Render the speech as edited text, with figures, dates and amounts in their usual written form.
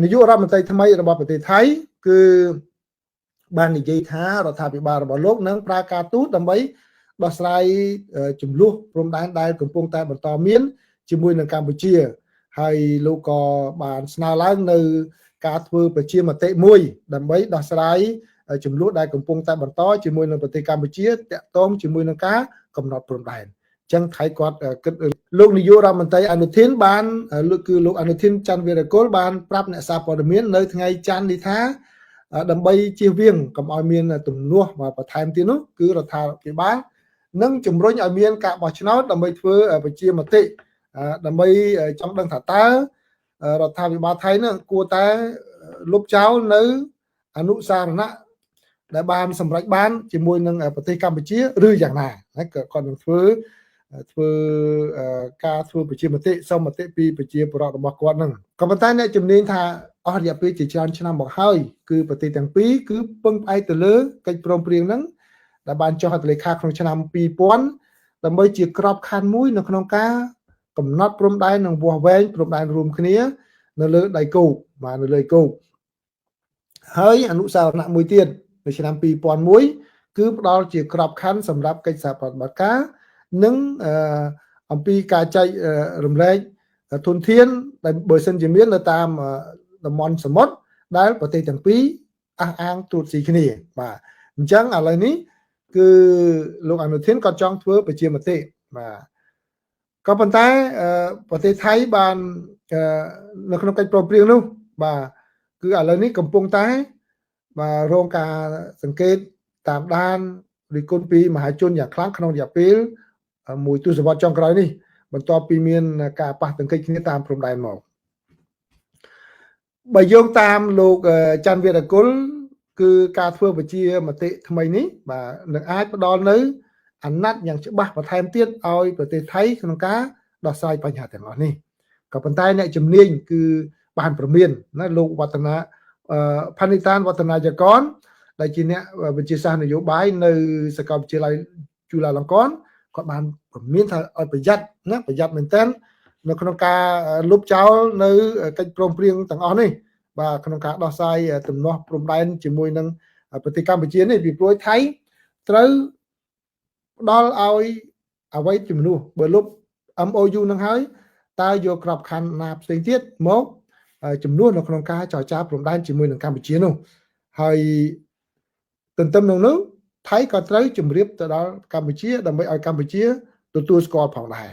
នាយករដ្ឋមន្ត្រីថ្មីរបស់ប្រទេសថៃគឺបាននិយាយថារដ្ឋាភិបាលរបស់លោកនឹងប្រើការទូតដើម្បីដោះស្រាយចំនួនព្រំដែនដែលកំពុងតែបន្តមានជាមួយនឹងកម្ពុជាហើយលោកក៏បានស្នើឡើងនៅការធ្វើប្រជាមតិមួយដើម្បីដោះស្រាយចំនួនដែលកំពុងតែបន្តជាមួយនឹងប្រទេសកម្ពុជាតាក់ទងជាមួយនឹងការកំណត់ព្រំដែនអញ្ចឹងថៃគាត់គិតលោកនាយករដ្ឋមន្ត្រីអនុធីនបានគឺលោកអនុធីនច័ន្ទវីរគុលបានប្រាប់អ្នកសារព័ត៌មាននៅថ្ងៃច័ន្ទនេះថាដើម្បីជៀសវាងកុំឲ្យមានទំនាស់បន្ថែមទៀតនោះគឺរដ្ឋាភិបាលនឹងជំរុញឲ្យមានការបោះឆ្នោតដើម្បីធ្វើប្រជាមតិដើម្បីចង់ដឹងថាតើរដ្ឋាភិបាលថៃនឹងគួរតែលុបចោលនៅអនុសារណៈដែលបានសម្រេចបានជាមួយនឹងប្រទេសកម្ពុជាឬយ៉ាងណាហើយគាត់នឹងធ្វើធ្វើការធ្វើប្រជាមតិសុំមតិពីប្រជាពលរដ្ឋរបស់គាត់នឹងក៏ប៉ុន្តែអ្នកជំនាញថាអស់រយៈពេលជាច្រើនឆ្នាំមកហើយគឺប្រទេសទាំងពីរគឺពឹងផ្អែកទៅលើកិច្ចព្រមព្រៀងហ្នឹងដែលបានចុះហត្ថលេខាក្នុងឆ្នាំ2000ដើម្បីជាក្របខ័ណ្ឌមួយនៅក្នុងការកំណត់ព្រំដែននិងវាស់វែងព្រំដែនរួមគ្នានៅលើដៃគោកបាទនៅលើគោកហើយអនុស្សរណៈមួយទៀតនៅឆ្នាំ2001គឺផ្ដល់ជាក្របខ័ណ្ឌសម្រាប់កិច្ចសហប្រតិបត្តិការនិងអំពីការចែករំលែកធនធានដែលបើសិនជាមាននៅតាមតំបន់សមុទ្រដែលប្រទេសទាំងពីរអះអាងត្រួតស៊ីគ្នាបាទអញ្ចឹងឥឡូវនេះគឺលោកអនុធានក៏ចង់ធ្វើប្រជាមតិបាទក៏ប៉ុន្តែប្រទេសថៃបាននៅក្នុងកិច្ចព្រមព្រៀងនោះបាទគឺឥឡូវនេះកំពុងតែបាទរងការសង្កេតតាមដានរិះគន់ពីមហាជនយ៉ាងខ្លាំងក្នុងរយៈពេលមួយទសវត្សរ៍ចុងក្រោយនេះបន្ទាប់ពីមានការប៉ះទង្គិចគ្នាតាមព្រំដែនមកបើយោងតាមលោកច័ន្ទវីរគុលគឺការធ្វើប្រជាមតិថ្មីនេះបាទនឹងអាចផ្ដល់នៅអាណត្តិយ៉ាងច្បាស់បន្ថែមទៀតឲ្យប្រទេសថៃក្នុងការដោះស្រាយបញ្ហាទាំងអស់នេះក៏ប៉ុន្តែអ្នកជំនាញគឺបានព្រមានណាលោកវឌ្ឍនាផានិតានវឌ្ឍនាយកรដែលជាអ្នកវិទ្យាសាស្ត្រនយោបាយនៅសាកលវិទ្យាល័យជូឡាឡុងកនគាត់បានព្រមានថាឲ្យប្រយ័ត្នណាប្រយ័ត្នមែនទែននៅក្នុងការលុបចោលនៅកិច្ចព្រមព្រៀងទាំងអស់នេះបាទក្នុងការដោះស្រាយទំនាស់ព្រំដែនជាមួយនឹងប្រទេសកម្ពុជានេះពីព្រោះថៃត្រូវផ្ដល់ឲ្យអ្វីជំនួសបើលុប MOU នឹងហើយតើយកក្របខ័ណ្ឌណាផ្សេងទៀតមកជំនួសនៅក្នុងការចរចាព្រំដែនជាមួយនឹងកម្ពុជានោះហើយទន្ទឹមនឹងនោះថៃក៏ត្រូវជម្រាបទៅដល់កម្ពុជាដើម្បីឲ្យកម្ពុជាទទួលស្គាល់ផងដែរ